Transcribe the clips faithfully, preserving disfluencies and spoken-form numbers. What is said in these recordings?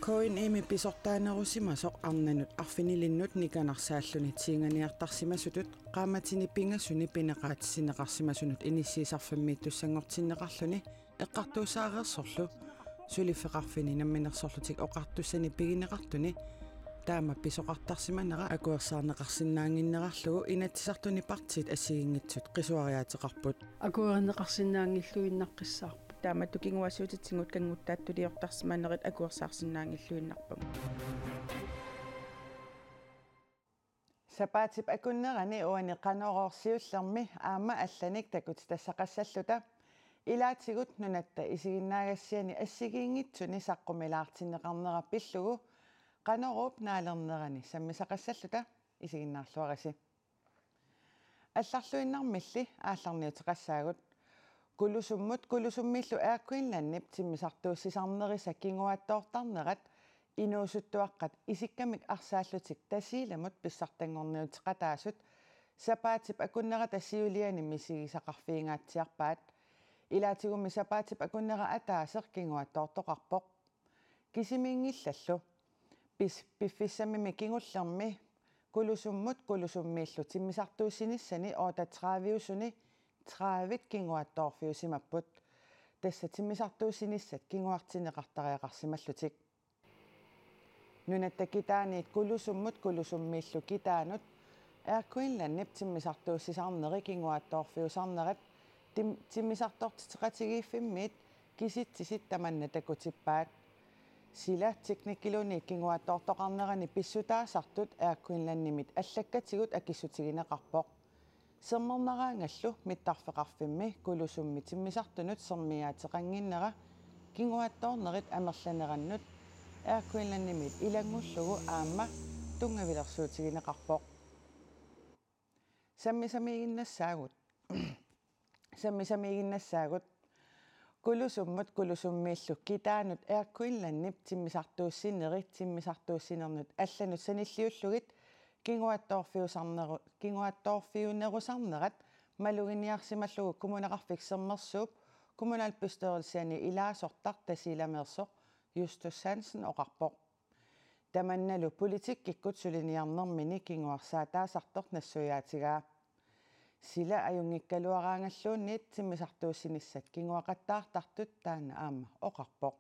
K N M-i pisortaanerusimasoq arnanut arfinilinnut nikanarsaalluni tiinganiartarsimasutut qaammatini pingasuni pineqaatissinneqarsimasunut inissiisarfimmiittussanngortinneqarluni eqqartuussaareersorlu suliffeqarfinni namminersorlutik oqartussanit pigineqartuni taama pisoqartarsimanera akuersaarneqarsinnaannginnerarlugu Inatsisartuni partiit assigiinngitsut qisuariaateqarput. Akuerineqarsinnaanngilluinnaqqissaarput. Taamatut kinguaassiuutitigut kannguttaattuliortarsimanerit akuersaarsinnaanngilluinnarpagut. Sapaatip akunnerani uani Qanorooq siullermi aamma allanik takutitassaqassalluta. Ilaatigut nunatta isiginnaagassiani assigiinngitsuni saqqumilaartinneqarnera pillugu Qanoruup naalernerani sammisaqassalluta isiginnaarluarisi. Allarluinnarmilli aallarniuteqassaagut. Kulusummut Kulusummiillu Air Greenlandip timmisartuussisarnerisa kinguaattoortarnerat inuusuttuaqqat isikkamik arsaallutik Tasiilamut pissartanngorniuteqataasut sapaatip akunnerata siuliani misigisaqarfigingaatsiarpaat. Ilaatigummi sapaatip akunnera ataaseq kinguaattoortoqarpoq. Kisimiinngillallu. Pis-, piffissamimi kingullermi Kulusummut Kulusummiillu timmisartuussinissani otteogtredive-usuni tredive kinguaattoorfiusimapput. Tassa timmisartuussinissat kinguartinneqartariaqarsimallutik. Nunatta kitaaniit Kulusummut Kulusummiillu kitaanut Air Greenlandip timmisartuussisarneri kinguaattoorfiusarnerat tim-, timmisartortitseqatigiiffimmiit kisitsisit tamanna takutippaat. Sila teknikkiluunniit kinguaattoortoqarnerani pissutaasartut Air Greenlandimit allakkatigut akissutigineqarpoq. Sermernaraangallu mittarfeqarfimmi Kulusummi timmisartunut sermiaateqannginnera kinguaattoornerit amerlanerannut Air Greenlandimit ilanngullugu aamma tunngavilersuutigineqarpoq. Sammisamiiginnassaagut. Sammisamiiginnassaagut. Kulusummut Kulusummiillu kitaanut Air Greenlandip timmisartuussineri timmisartuussinernut allanut sanilliullugit kinguaattoorfiusarneru-, kinguaattoorfiunerusarnerat maluginiarsimallugu Kommuneqarfik Sermersuup kommunalbestyrelsiani ilaasortaq Tasiilameersoq Justus Hansen oqarpoq. Tamannalu politikkikkut suliniarnermini kinguarsaataasartoq nassuiaatigaa. Sila ajunngikkaluaraangalluunniit timmisartuussinissat kinguaqattaartartut taanna aamma oqarpoq.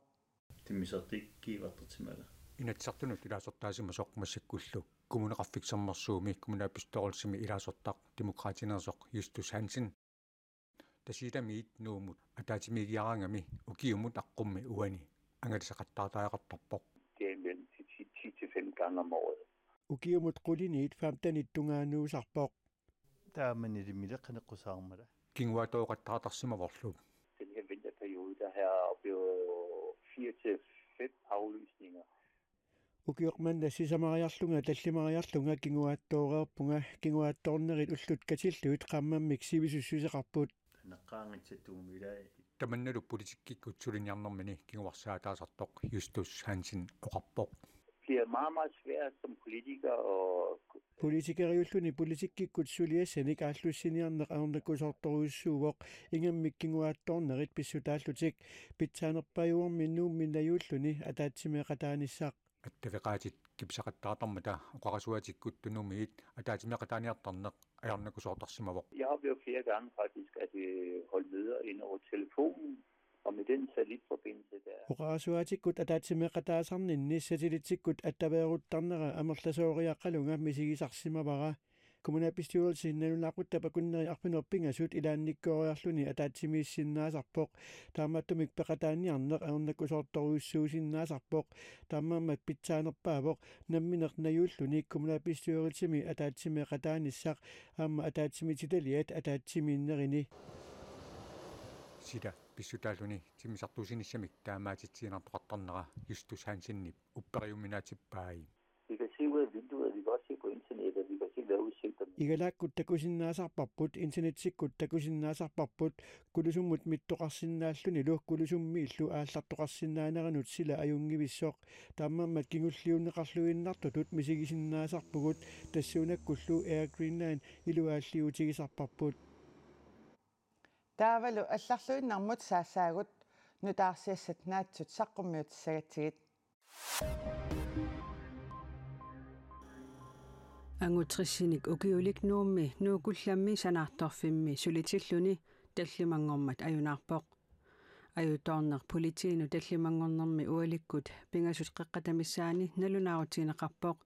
Timmisartik kiivartartimala. Inatsisartunut ilaasortaasimasoq massakkullu Kommuneqarfik Sermersuumi kommunalbestyrelsimi ilaasortaq Demokraatineersoq Justus Hansen Tasiilamiit Nuummut ataatsimiigiaraangami ukiumut aqqummi uani angalasaqattaartariaqartarpoq. Det er mellem ti, ti til fem gange om året. Ukiumut quliniit femtenit tungaanut usarpoq. Taamani limile qiniqqusaarmala. Kinguaattoorqattaartarsimavorlu. Den her vinterperiode, der har jeg oplevet fire til fem aflysninger. Ukioq manna sisamariarlunga tallimariarlunga kinguaattooreerpunga, kinguaattoornerit ullut katillugit qaammammik sivisussisoqarput. Naqqaanngitsattuumi ilaa. Tamannalu politikkikkut suliniarnermini kinguarsaataasartoq Justus Hansen oqarpoq. Bliver meget, meget svært som politiker at Politikeriulluni politikkikkut suliassanik aallussiniarneq ajornakusoortorujussuuvoq, ingammik kinguaattoornerit pissutaallutik. Pitsaanerpaajuarmi Nuummi najuulluni ataatsimeeqataanissaq. Attaveqaatit kipisaqattaartarmata oqarasuaatikkut Tunumiit ataatsimeeqataaniartarneq ajornakusoortarsimavoq. Jeg har oplevet flere gange faktisk, at vi holdt møder ind over telefonen, og med den satellitforbindelse, der Oqarasuaatikkut ataatsimeeqataasarninni satellitsikkut attaveeruttarnera amerlasooriaqalunga misigisarsimavara. Kommunalbestyrelsi nalunaaquttap akunneri arfineq-pingasut ilaannikkooriarluni ataatsimiissinnaasarpoq. Taamaattumik peqataaniarneq ajornakusoortorujussuusinnaasarpoq. Taamaammat pitsaanerpaavoq nammineq najuulluni kommunalbestyrelsimi ataatsimeeqataanissaq aamma ataatsimiititaliat ataatsimiinnerini. Sila pissutaalluni timmisartuussinissamik taamaatitsiinnartoqartarnera Justus Hansenip upperiuminaatippai. Vi kan se ud af vinduet, vi kan også se på internettet, vi kan se vejrudsigterne. Igalaakkut takusinnaasarparput, internetsikkut takusinnaasarparput, Kulusummut mittoqarsinnaallunilu Kulusummiillu aallartoqarsinnaaneranut sila ajunngivissoq. Taamaammat kingulliunneqarluinnartutut misigisinnaasarpugut, tassuunakkullu Air Greenland iluaalliutigisarparput. Taavalu allarluinnarmut saassaagut, nutaarsiassat naatsut saqqummiutissagatsigit. Angut tresinik ukiulik Nuummi Nuukullammi sanaartorfimmi sulitilluni tallimanngormat ajunaarpoq. Ajutoorneq politiinut tallimanngornermi ualikkut pingasut qeqqata missaanni nalunaarutigineqarpoq.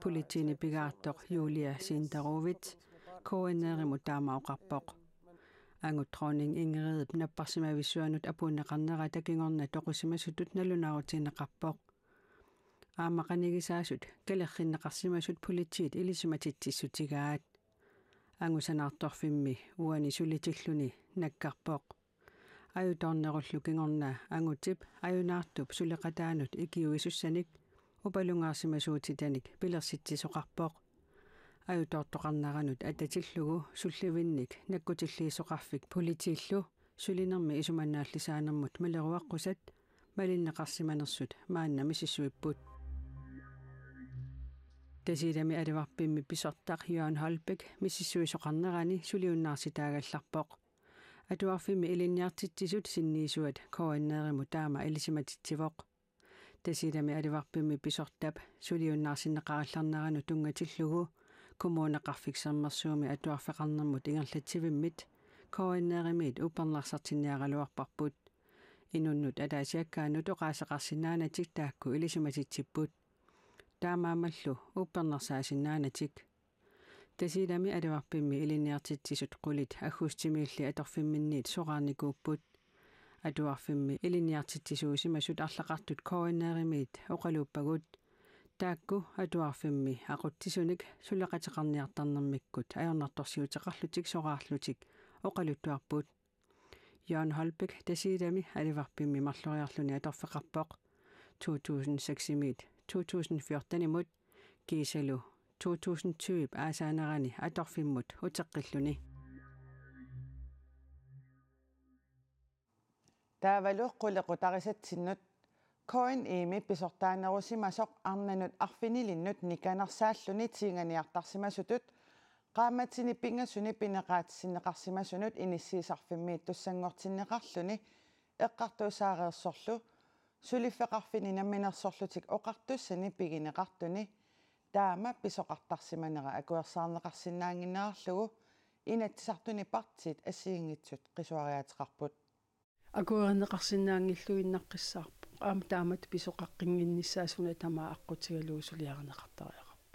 Politiini pigaartoq Julia Sinderovits K N R-imut taama oqarpoq. Angut dronning Ingridip napparsimavissuanut apuunneqarnerata kingorna toqusimasutut nalunaarutigineqarpoq. Aamma qanigisaasut kalerrinneqarsimasut politiit ilisimatitsissutigaat. Angut sanaartorfimmi uani sulitilluni nakkarpoq. Ajutoornerullu kingorna angutip ajunaartup suleqataanut ikiuisussanik upalungaarsimasuutitanik pilersitsisoqarpoq. Ajutoortoqarneranut atatillugu sullivinnik nakkutilliisoqarfik politiillu sulinermi isumannaallisaanermut maleruaqqusat malinneqarsimanersut maanna misissuipput. Tasiilami Alivarpimmi pisortaq Jørgen Holbæk misissuisoqarnerani suliunnaarsitaagallarpoq. Atuarfimmi ilinniartitsisut sinniisuat K N R-imut taama ilisimatitsivoq. Tasiilami Alivarpimmi pisortap suliunnaarsinneqarallarneranut tunngatillugu Kommuneqarfik Sermersuumi atuarfeqarnermut ingerlatsivimmit K N R-imiit uppernarsartinniaraluarparput. Inunnut ataasiakkaanut oqaaseqarsinnaanatik taakku ilisimatitsipput. Taamaammallu uppernarsaasinnaanatik. Tasiilami Alivarpimmi ilinniartitsisut qulit aggustimiilli atorfimminniit soraarnikuupput. Atuarfimmi ilinniartitsisuusimasut arlaqartut K N R-imiit oqaluuppagut. Taakku atuarfimmi aqutsisunik suleqateqarniartarnermikkut ajornartorsiuteqarlutik soraarlutik oqaluttuarput. Jørgen Holbæk Tasiilami Alivarpimmi marloriarluni atorfeqarpoq. To tusind seks-imiit to tusind fjorten-imut kiisalu to tusind tyve aasaanerani atorfimmut uteqqilluni. Taavalu qulequtarisatsinnut. K N I-mi pisortaanerusimasoq arnanut arfinilinnut nikanarsaalluni tiinganiartarsimasutut qaammatini pingasuni pineqaatissinneqarsimasunut inissiisarfimmiittussanngortinneqarluni eqqartuussaareersorlu suliffeqarfinni namminersorlutik oqartussani pigineqartuni taama pisoqartarsimanera akuersaarneqarsinnaannginnerarlugu Inatsisartuni partiit assigiinngitsut qisuariaateqarput. Akuerineqarsinnaanngilluinnaqqissaarpoq. Aamma taamatut pisoqaqqinnginnissaa suna tamaat aqqutigalugu suliarineqartariaqarpoq.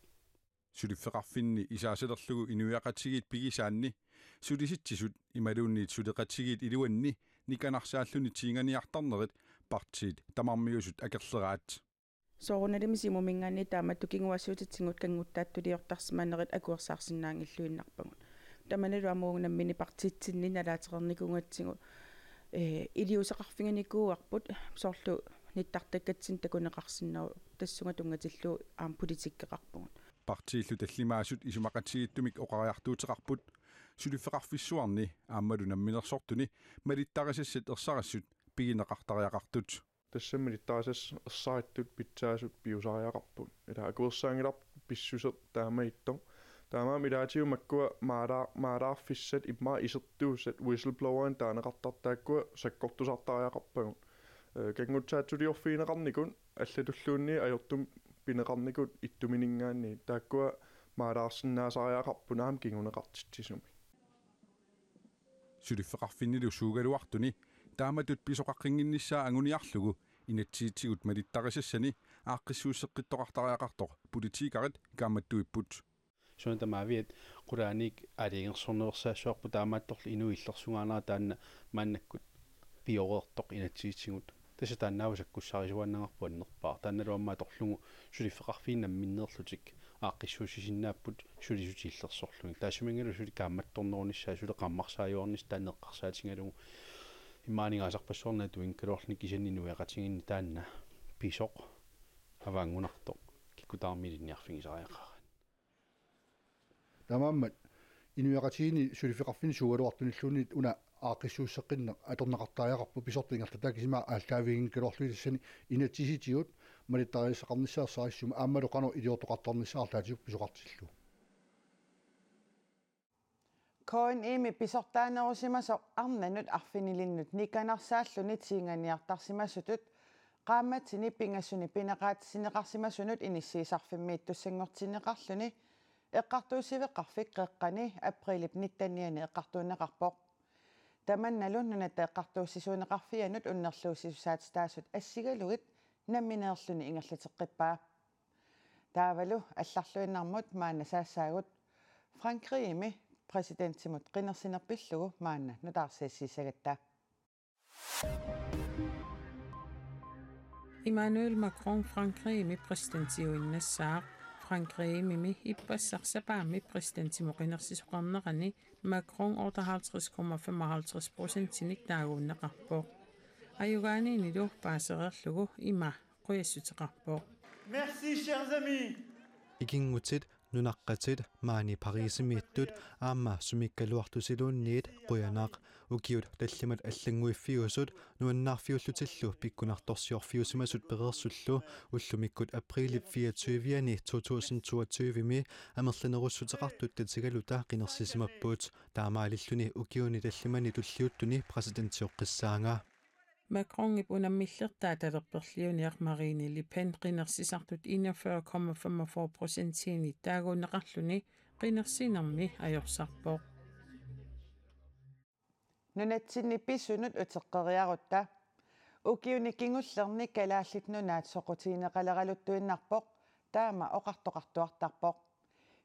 Suliffeqarfinni isaasalerlugu inuiaqatigiit pigisaanni sulisitsisut imaluunniit suleqatigiit iluanni nikanarsaalluni tiinganiartarnerit partiit tamarmiusut akerleraat. Soorunalimi Siumuminngaanniit taamatut kinguaassiuutitigut kannguttaattuliortarsimanerit akuersaarsinnaanngilluinnarpagut. Tamanalu aamma uagut nammineq partiitsinni nalaatereernikuugatsigu, ee, iliuuseqarfiginikuuarput soorlu nittartakkatsinnik takuneqarsinnaavoq tassunga tunngatillugu aamma politikkeqarpugut. Partiillu tallimaasut isumaqatigiittumik oqariartuuteqarput suliffeqarfissuarni aammalu namminersortuni malittarisassat ersarissut pigineqartariaqartut. Tassami malittarisassat ersarittut pitsaasut piusariaqarput. Ila akuersaanngilarput pissuseq taamaattoq. Taamaammat ilaatigut makkua maalaa-, maalaarfissat immaqa isertuussat whistleblowerit taaneqartartut taakkua sakkortusartariaqarpagut. Ee, kannguttaatsuliorfigineqarnikut allatulluunniit ajortumik pineqarnikut ittumininngaanniit taakkua maalaarsinnaasariaqarput aamma kinguneqartitsisumik. Suliffeqarfinnilu suugaluartuni taamatut pisoqaqqinnginnissaa anguniarlugu inatsisitigut malittarisassani aaqqissuusseqqittoqartariaqartoq politikerit kaammattuipput. Suna tamaaviat qulaaniit aalajangersornersaassuarput taamaattorli inuit illersugaanerat taanna maannakkut pioreertoq inatsisitigut. Tassa taannaavoq sakkussaarisuaannarparput annerpaaq. Taannalu aamma atorlugu suliffeqarfiit namminneerlutik aaqqissuussisinnaapput sulisutik illersorlugit. Taassuminngalu suli kaammattornerunissaa suli qaammarsaajuarnissaq taanna eqqarsaatigalugu. Immaqa aningaasarpassuarnik atuinngikkaluarluni kisianni inuiaqatigiinni taanna pisoq avaanngunartoq kikkut tamarmik ilinniarfigisariaqaraat. Taamaammat inuiaqatigiinni suliffeqarfinni suugaluartunilluunniit una aaqqissuusseqqinneq atorneqartariaqarpoq pisortat ingerlattaat kisima aallaaviginngikkaluarlugit tassani inatsisitigut malittarisaqarnissaa ersarissumik aammalu qanoq iliortoqartarnissaa arlaatigut pisoqartillugu. K N I-mi pisortaanerusimasoq arnanut arfinilinnut nikanarsaalluni tiinganiartarsimasutut Qaammatini pingasuni pineqaatissinneqarsimasunut inissiisarfimmiittussanngortinneqarluni eqqartuussiveqarfik Qeqqani aprilip nitten-iani eqqartuunneqarpoq. Tamannalu Nunatta Eqqartuussisuuneqarfianut unnerluussisusaatitaasut assigalugit nammineerluni ingerlateqqippaa. Taavalu allarluinnarmut maanna saassaagut. Frankrigimi præsidentimut qinersineq pillugu maanna nutaarsiassiissagatta. Emmanuel Macron Frankrigimi præsidentiuinnassaaq. Frankrigimi ippassaq sapaammi præsidentimut qinersisoqarnerani Macron otteoghalvtreds komma femoghalvtreds procentinik taaguunneqarpoq. Ajugaaniinilu paasereerlugu ima qujassuteqarpoq. Merci, chers amis. Ikinngutit, nunaqqatit, maani Parisimiittut aamma sumiikkaluartusiluunniit qujanaq. Ukiut tallimat allannguiffiusut nuannaarfiullutillu pikkunartorsiorfiusimasut pereersullu ullumikkut aprilip fireogtyve-ani to tusind toogtyve-mi amerlanerussuteqartut tatigaluta qinersisimapput. Taamaalilluni ukiuni tallimani tulliuttuni præsidentioqqissaanga. Macronip unammillertaa talerperliuniaq Marine Le Pen qinersisartut enogfyrre komma femogfyrre procentiinit taaguunneqarluni qinersinermi ajorsarpoq. Nunatsinni pisunut uteqqeriarutta. Ukiuni kingullerni Kalaallit Nunaat soqutigineqaleraluttuinnarpoq, taama oqartoqartuartarpoq.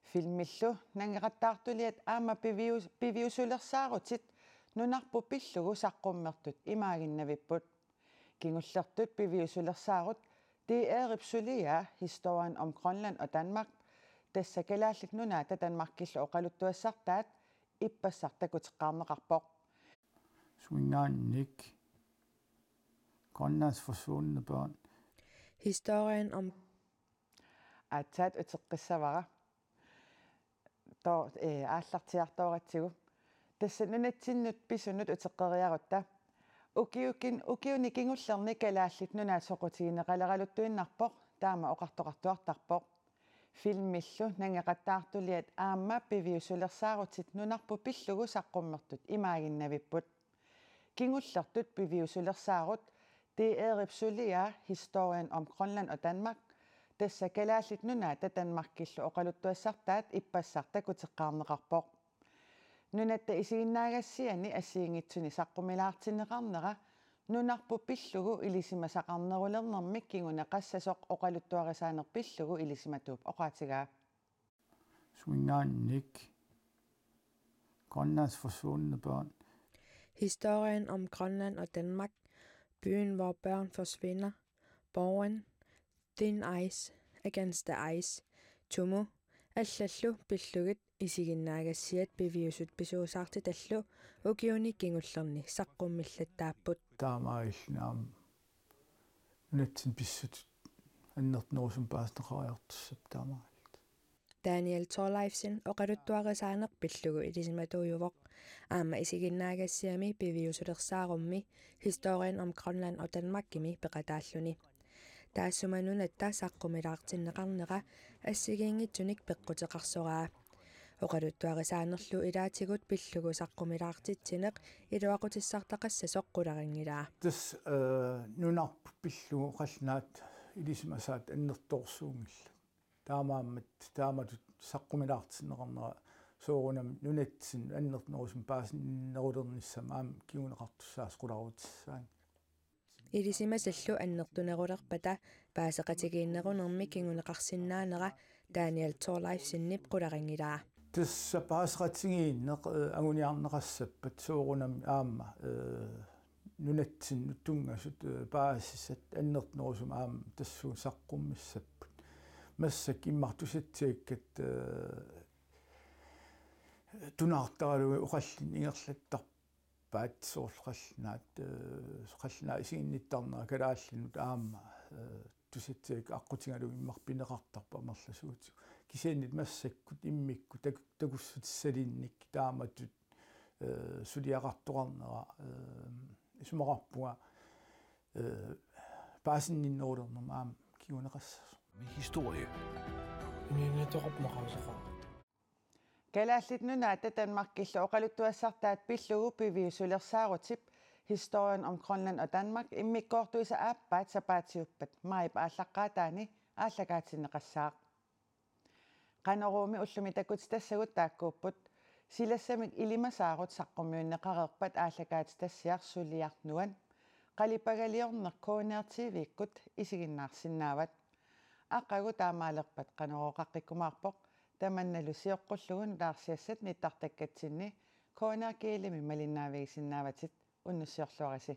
Filmillu nangeqattaartuliat aamma pivius-, piviusulersaarutit nunarput pillugu saqqummertut imaaginnavipput. Kingullertut piviusulersaarut D R-ip suliaa Historien om Grønland og Danmark, tassa Kalaallit Nunaata Danmarkillu oqaluttuassartaat, ippassaq takuteqqaarneqarpoq. Suminngaanniit Grønlands forsvundne børn. Historien om Aatsaat uteqqissavara. To-, eh, aallartiartooratsigu. Tassa nunatsinnut pisunut uteqqeriarutta. Ukiukin-, ukiuni kingullerni Kalaallit Nunaat soqutigineqaleraluttuinnarpoq, taama oqartoqartuartarpoq. Filmillu nangeqattaartuliat aamma piviusulersaarutit nunarput pillugu saqqummertut imaaginnavipput. Kingullertut piviusulersaarut D R-ip suliaa Historien om Grønland og Danmark, tassa Kalaallit Nunaata Danmarkillu oqaluttuassartaat, ippassaq takuteqqaarneqarpoq. Nunatta isiginnaagassiani assigiinngitsuni saqqumilaartinneqarnera nunarput pillugu ilisimasaqarnerulernermik kinguneqassasoq oqaluttuarisaaneq pillugu ilisimatuup oqaatigaa. Suminngaanniit Grønlands forsvundne børn. Historien om Grønland og Danmark. Byen, hvor børn forsvinder. Borgen. Thin Ice. Against the Ice. Tumu. Allallu pillugit isiginnaagassiat piviusut pisuusaartitallu ukiuni kingullerni saqqummillattaapput. Taamaalilluni aamma nunatsinni pissutsit annertunerusumik paasineqariartussaapput taamaalillutik. Daniel Thorleifsen oqaluttuarisaaneq pillugu ilisimatuujuvoq. Aamma isiginnaagassiami piviusulersaarummi Historien om Grønland og Danmarkimi peqataalluni. Taassuma nunatta saqqumilaartinneqarnera assigiinngitsunik peqquteqarsoraa. Oqaluttuarisaanerlu ilaatigut pillugu saqqumilaartitsineq iluaqutissartaqassasoq qularinngilara. Tassa, eh, nunarput pillugu qallunaat ilisimasaat annertoorsuunngillat. Taamaammat taamatut saqqumilaartinneqarnera soorunami nunatsinnut annertunerusumik paasinnerulernissamut aamma kinguneqartussaasoq qularutissaanngilaq. Ilisimasallu annertunerulerpata paaseqatigiinnerunermi kinguneqarsinnaanera Daniel Thorleifsenip qularinngilara. Tassa paaseqatigiinneq, eh, anguniarneqassappat soorunami aamma, eh, nunatsinnut tunngasut, eh, paasisat annertunerusumik aamma tassuuna saqqummissapput. Massakkut immaqa tusatsiakkat, eh, tunaartaralugit oqallinneq ingerlattarpaat soorlu qallunaat, eh, qallunaat isiginnittarnerat kalaallinut aamma, eh, tusatsiakkat aqqutigalugit immaqa pineqartarput amerlasuutigut. Kisianni massakkut immikkut tak-, takussutissalinnik taamatut, eh, suliaqartoqarnera, eh, isumaqarpunga, eh, paasinninnerulernermut aamma kinguneqassasoq. Med historie. Unioneqarpoq maqaasaqaaq. Kalaallit Nunaata Danmarkillu oqaluttuassartaat pillugu piviusulersaarutip Historien om Grønland og Danmark immikkoortuisa aappaat sapaatiuppat maajip aallaqqaataani aallakaatinneqassaaq. Qanoruumi ullumi takutitassagut taakkuupput: Silassamik ilimasaarut saqqummiunneqareerpat aallakaatitassiaq Suliaq Nuan. Qalipagaliorneq K N R T V-kkut isiginnaarsinnaavat. Aqagu taamaalerpat Qanorooqaqqikkumaarpoq, tamannalu sioqqullugu nutaarsiassat nittartakkatsinni K N R G L-imi malinnaavigisinnaavatit. Unnussiorluarisi.